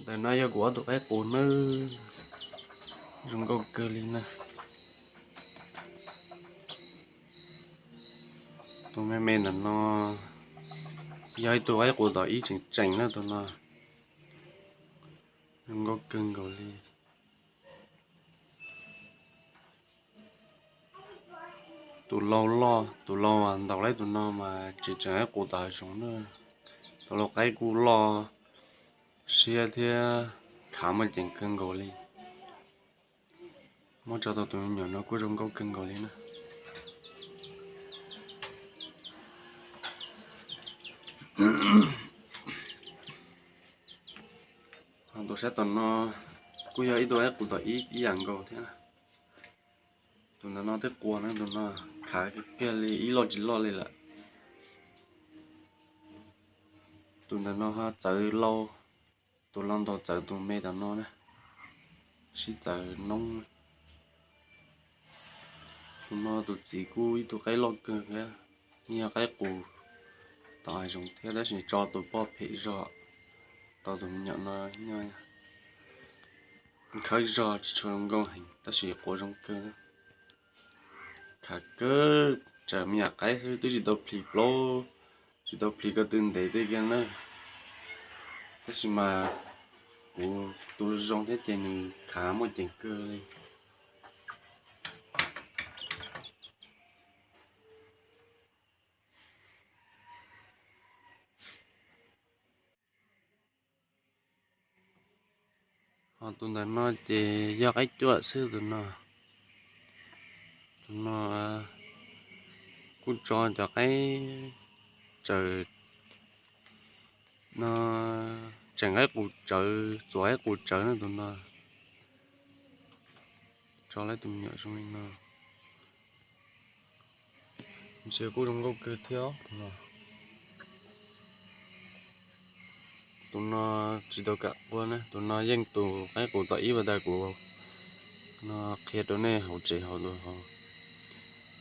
Ntawm no yog kuv ob tug qaib qus nawb, zoo nkauj kawg li na. Tus me me ntawm no yog ib tug qaib qus tom ib tseem tseem na tus no, zoo nkauj kawg nkaus li. Tus lau loj, tus lau ntaus laib tus no mas tseem tseem qaib qus tom hav zoov na. Tus lau qaib kuj loj siab thiab khav muaj ceem kawg nkaus li. Muab tso tau tus me nyuam no kuj zoo nkauj kawg nkaus li na. Ho tus sab tom no kuj yog ib tug qaib qus tom ib ib yam nkaus thiab. Tus ntawm no twb qua na, tus no khav kiag li ib loj tsis loj li lawm. Tus ntawm no ho txawv lau, tus lau ntaus txawv tus me tom no na, sib txawv noob. Tus no tus txiv kuj ib tug qaib loj kawg thiab, yog qaib qus tom hav zoov thiab tab sis tso tus poj phem zog tau tus me nyuam no nyob. Khawb zog tsis tshua zoo nkauj heev tab sis qua zoo kawg. Khav kawg, tsawm me nyuam qaib xwb twb tsis tau plhis plaub, tsis tau plhis ko tw ntev tej kiag na. Tab sis mas kuv tu zoo thiab ces nws khav muaj ceem kawg li. Ho tus ntawm no ces yog qaib cuam xwb tus no. Tus no kuj tso cov qaib tsawm no, tseem qaib qus tsawv, txuas qaib qus tsawv na tus no. Tso lawm tus me nyuam zoo li no. Ntsia kuj zoo nkauj kawg thiab tus no. Tus no tsis tau kam qua na, tus no yeej tus qaib qus tom ib pas tas kuv no qhia rau nej hauv tsev hauv tus hauv.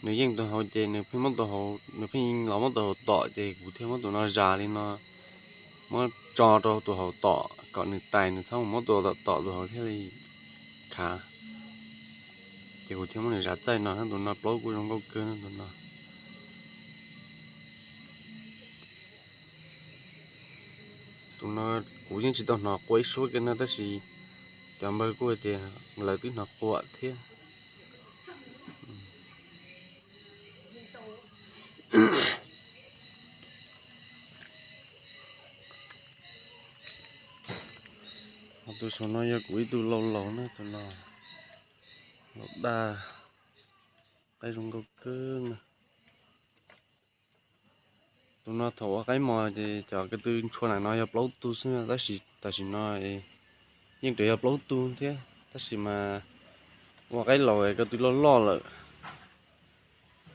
Nws yeej tus hauv ces nws pheej muab tus hauv, nws pheej los muab tus hauv tom ces kuv thiaj muab tus no zas li no, muab tso rau tus hauv tom kom nws tais, nws txhob mus muab tus tom tom tus hauv thiaj li khav. Ces kuv thiaj muab nws zas txaij no, tus no plaub kuj zoo nkauj kawg tus no. Tus no kuv yeej tsis tau hnov qua ib suab kiag no tab sis cov npawg kuj hais tias lawv twb hnov qua thiab. Ho tus saum no yog kuv ib tug lau laus na, tus no laus daj, qaib zoo nkauj kawg na. Tus no thaum ua qaib mos ces cov ko tw ntshua ntawm no yog plaub tug xwb, tab sis tam sim no yeej tseem yog plaub tug thiab, tab sis mas ua qaib laus ko tw loj loj lawm.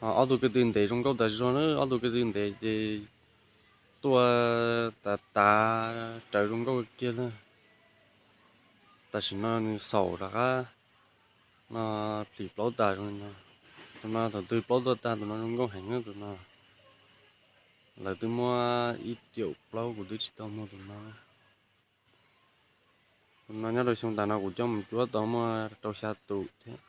Ho ob tug ko tw ntev zoo nkauj tas zog na, ob tug ko tw ntev ces tuaj tas tas raws zoo nkauj kiag na. Tam sim no nws xaum rov qab no, plis plaub tas zoo li no. Tus no thaum twg plaub tuaj tag tus no zoo nkauj heev na tus no. Lawv twb muab ib tiam plaub kuv twb tsis tau muag tus no. Tus no nyob rau xyoo tas no kuv coj mus cuab tau muaj rau xya tus thiab.